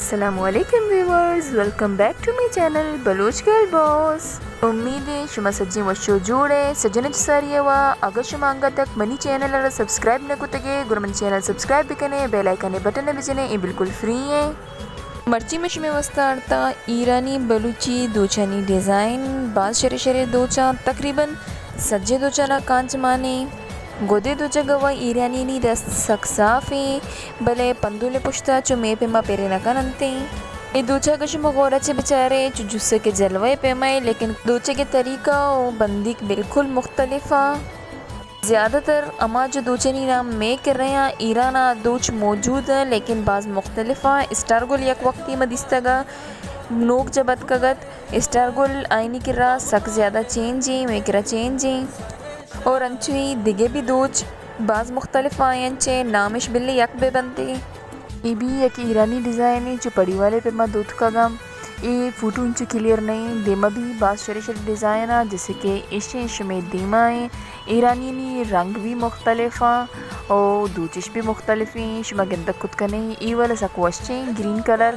السلام علیکم viewers, welcome back to my channel Baloch girl boss. امید ایں شما سجیں وش و جوڑ ئے۔ سجن چہ ساری ءَ وا، اگاں شما انگت تک منی چینل ءَ را سبسکرائب نہ کتگ ئے، گڑا منی چینل سبسکرائب بکن ئے، بیل آئیکن ءِ بٹن ءَ بجن ئے، اے بالکل فری ایں۔ مرچی من شمے واستا آرتا ایرانی بلوچی دوچانی ڈیزائن، باز شرے شرے دوچاں، تقریباً سجیں دوچانا کانچ مان ایں۔ گدے دوچگ ءَ وا ایرانیانی دست سک صاف ایں، بلے پندول ءِ پشتا چو مئے پیما پرے نہ کن انت ایں۔ اے دوچگ ءَ شما غور ءَ چہ بچار ئے، چو جسک ءِ جلوہ ءِ پیما ایں، لیکن دوچگ ءِ طریقہ و بندیک بالکل مختلف آں۔ زیادہ تر ہما جو دوچانی نام مئے کرا آں، ایران ءَ دوچ موجود آں، لیکن باز مختلف آں۔ اسٹار گل یک وقتی ما دیستگ ءَ نوک جب اتکگ ات۔ اسٹار گل آیانی کرا سک زیادہ چینج ایں، مئے کرا چینج ایں۔ اور انچوئی دگہ بھی دوچ باز مختلف آں، انچیں نامش بلے یک بہ بنت ئے۔ اے بھی یک ایرانی ڈیزائن ایں، چو پڑی والے پیما دوتکگ آں۔ اے فوٹو انچو کلیئر نہ ایں، دیما بھی باز شرے شرے ڈیزائن آں، جیسے کہ ایشیں شمے دیما ایں۔ ایرانیانی رنگ بھی مختلف آں، او دوچش بھی مختلف ایں۔ شما گندگ کت کن ئے، اے والا سک وش ایں، گرین کلر۔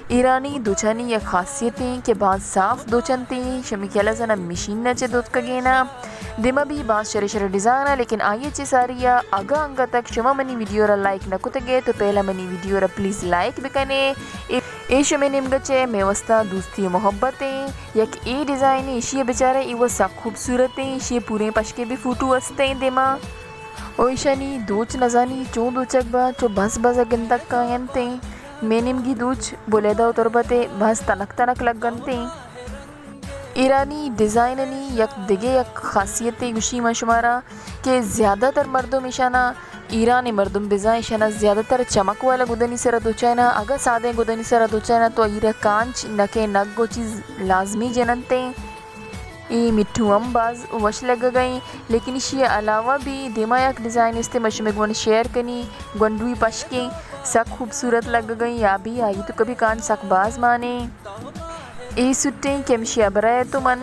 ایرانی دوچانی یک خاصیت ایں کہ باز صاف دوچ انت ایں، شمے خیال ءَ زاناں مشین ءَ چہ دوتکگیں آں۔ دیما بھی باز شرے شرے ڈیزائن آں، لیکن آئی ءَ چہ ساری ءَ اگاں انگت تک شما منی ویڈیو ءَ را لائک نہ کتگ ئے تو پہلا منی ویڈیو ءَ را پلیز لائک بکن ئے۔ اے، اے شمے نیمگ ءَ چہ مئے واستا دوستی و محبت ایں۔ یک اے ڈیزائن ایں، ایشی ءَ بچار ئے، اے وا سک خوبصورت ایں، ایشی ءِ پوریں پشکے بھی فوٹو است ایں دیما۔ او ایشانی دوچ نزانی چون دوچگ باں، چو بز بز ءَ گندگ کاینت ایں۔ مئے نیمگی دوچ بلیدہ و تربت ءَ بز تنک تنک لگنت ایں۔ ایرانی ڈیزائنانی یک دگہ یک خاصیتے گوشی من شمارا کہ زیادہ تر مردم ایشانا، ایرانی مردم بزاں ایشانا زیادہ تر چمک والا گدانی سرا دوچائینا، اگاں سادیں گدانی سرا دوچائینا تو ایرا کانچ نکے نگ و چیز لازمی جننت ایں۔ اے مٹھو ہم باز وش لگگ ءَ ایں، لیکن ایشی ءَ علاوہ بھی دیما یک ڈیزائن استے، من شمے گون شیئر کنی، گونڈوی پشکیں، سک خوبصورت لگگ ءَ ایں، یا بھی آئی توکا بھی کانچ سک باز مان ایں۔ اے سوٹیں کہ ہمشی ءَ برائے تو من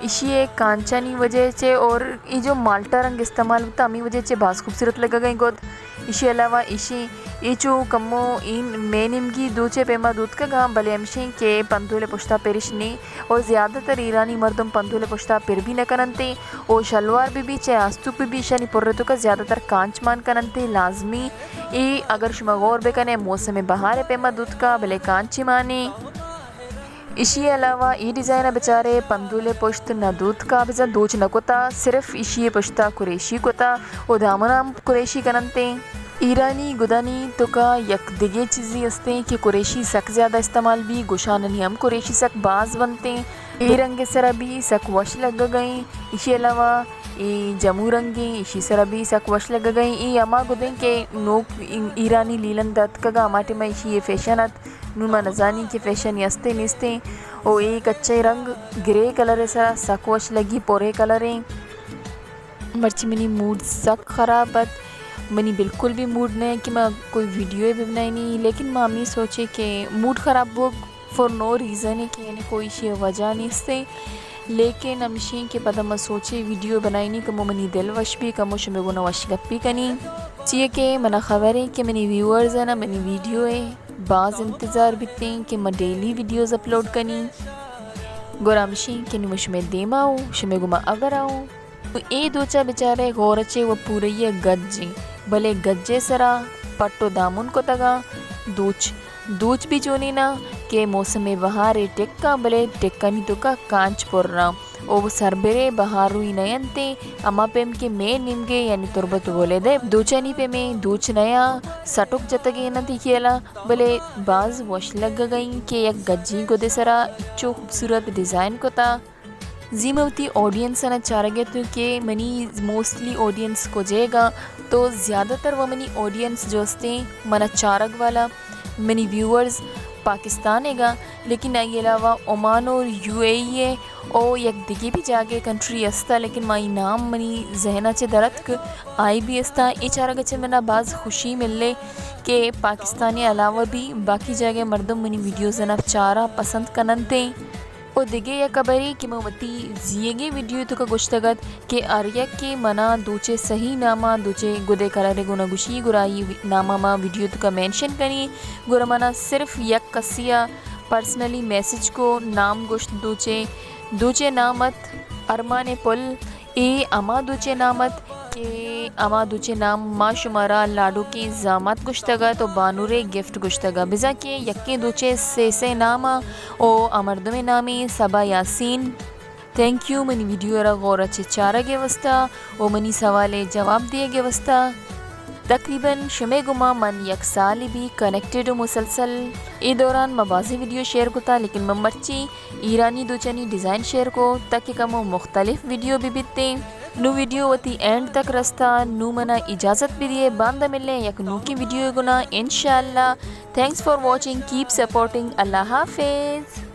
ایشی ءِ کانچانی وجہ چہ اور اے جو مالٹا رنگ استعمال بوتا ہمے وجہ چہ باز خوبصورت لگگ ءَ ایں گد۔ ایشی علاوہ ایشی، اے چو کمو اے مئے نیمگی دوچے پیما دوتکگاں، بلے ہمشیں کہ پندول ءِ پشتا پرش نی، او زیادہ تر ایرانی مردم پندول ءِ پشتا پر بھی نہ کننت ایں، او شلوار بھی بھی چہ آستوک بھی بھی ایشانی پر ءِ توکا زیادہ تر کانچ مان کننت ایں، لازمی اے اگر شما غور بکنے موسم بہار ءِ پیما دوتکا بلے کانچ مان ایں۔ ایشی علاوہ اے ڈیزائن ءَ بچارے پندول ءِ پشت نہ دوتکا، بزاں دوچ نہ کتا، صرف ایشی ءِ پشتا قریشی کتا و دامن ہم قریشی کننت ایں۔ ایرانی گدانی توکا یک دگہ چیزی استیں کہ قریشی سک زیادہ استعمال بی، گوشانانی ہم قریشی سک باز بنت ایں۔ اے رنگ ءِ سرا بھی سک وش لگگ ءَ ایں۔ ایشی علاوہ اے جمو رنگ ایں، ایشی سرا بھی سک وش لگگ ءَ ایں۔ اے ہما گدیں کہ نوک ایرانی لیلن داتکگا ہما ٹائما ایشی ءِ فیشن ات۔ نوں ما نزانی کہ فیشن استے نیستیں۔ او اے کچے رنگ گرے کلر ءِ سرا سک وش لگی، پورے کلر ایں۔ مرچی منی موڈ سک خراب ات، منی بالکل بھی موڈ نہ کہ ما کوئی ویڈیو بنائینی، لیکن ما ہمے سوچے کہ موڈ خراب بوگ فار نو ریزن کہ یعنی کوئی شے وجہ نیستیں، لیکن ہمشیں کہ پدا ما سوچے ویڈیو بنائینی، کمو منی دل وش بی، کمو شمے گونا وش گپی کنی۔ چیئے کہ منا خبر ایں کہ منی ویورز ءَ نا منی ویڈیو ءِ باز انتظار بیتیں کہ ما ڈیلی ویڈیوز اپلوڈ کنی۔ گڑا ہمشیں کہ نوں شمے دیما اوں، شمے گوما اگر اوں۔ اے دوچا بچارے غور ءَ چہ و پورئی ءَ گج ایں، بلے گج ءِ سرا پٹ و دامن کتگاں دوچ۔ دوچ بھی چونینا کہ موسم بہار ءِ ٹکاں، بلے ٹکانی توکا کانچ پراں۔ او سربرے بہار روئی نہ انت ایں، ہما پیم کہ مئے نیمگے یعنی تربت و بلیدہ ءِ دوچانی پیمیں دوچ نیا سٹک جتگیں انت ایشی ءَ، بلے باز وش لگگ ءَ ایں کہ یک گجیں گدے سرا اچو خوبصورت ڈیزائن کتا۔ زی من وتی آڈینس ءَ نا چارگ ءَ اتوں کہ منی موسٹلی آڈینس کجے گا، تو زیادہ تر و منی آڈینس جو استیں منا چارگ والا منی ویورز پاکستان ءَ گا، لیکن آئی علاوہ عمان اور یو اے ای ءَ او یک دگہ بھی جاگے کنٹری استا، لیکن مائی نام منی ذہن ءَ چہ درتک، آئی بھی استا۔ اے چارگ ءَ چہ منا باز خوشی ملے کہ پاکستان ءَ علاوہ بھی باقی جاگے مردم منی ویڈیوز ءَ نا چارا پسند کننت ایں۔ و دگہ یک ہبرے کہ من وتی زیگیں ویڈیو توکا گوشتگ ات کہ ہر یکے منا دوچے صحیح ناما دوچے گدے کرارے گونا گوشی، گڑا ای وی-، ناما ما ویڈیو توکا مینشن کنی۔ گڑا منا صرف یک کسیا پرسنلی میسج کو، نام گوشت دوچے، دوچے نام ات ارمان پل۔ اے ہما دوچے نام ات کہ ہما دوچے نام ما شمارا لاڈوکیں زامات گوشتگ ات و بانورے گفٹ گوشتگ ات۔ بزاں کہ یکیں دوچے سے سے نام ء و آ مردمے نامیں صبا یاسین۔ تھینک یو منی ویڈیو ء را غور ء چہ چارگ ء واسطہ و منی سوال ء جواب دیگ ء واسطہ۔ تقریباً شمے گما من یک سالے بی کنیکٹڈ و مسلسل۔ اے دوران ما بازیں ویڈیو شیئر کتا، لیکن من مرچی ایرانی دوچانی ڈیزائن شیئر کو تاکہ کمو مختلف ویڈیو بہ بیتیں۔ نو ویڈیو وتی اینڈ تک رستا، نو منا اجازت بدیے، باندا ملیں یک نوکیں ویڈیو گنا انشاءاللہ۔ Thanks for watching, keep supporting, اللہ حافظ۔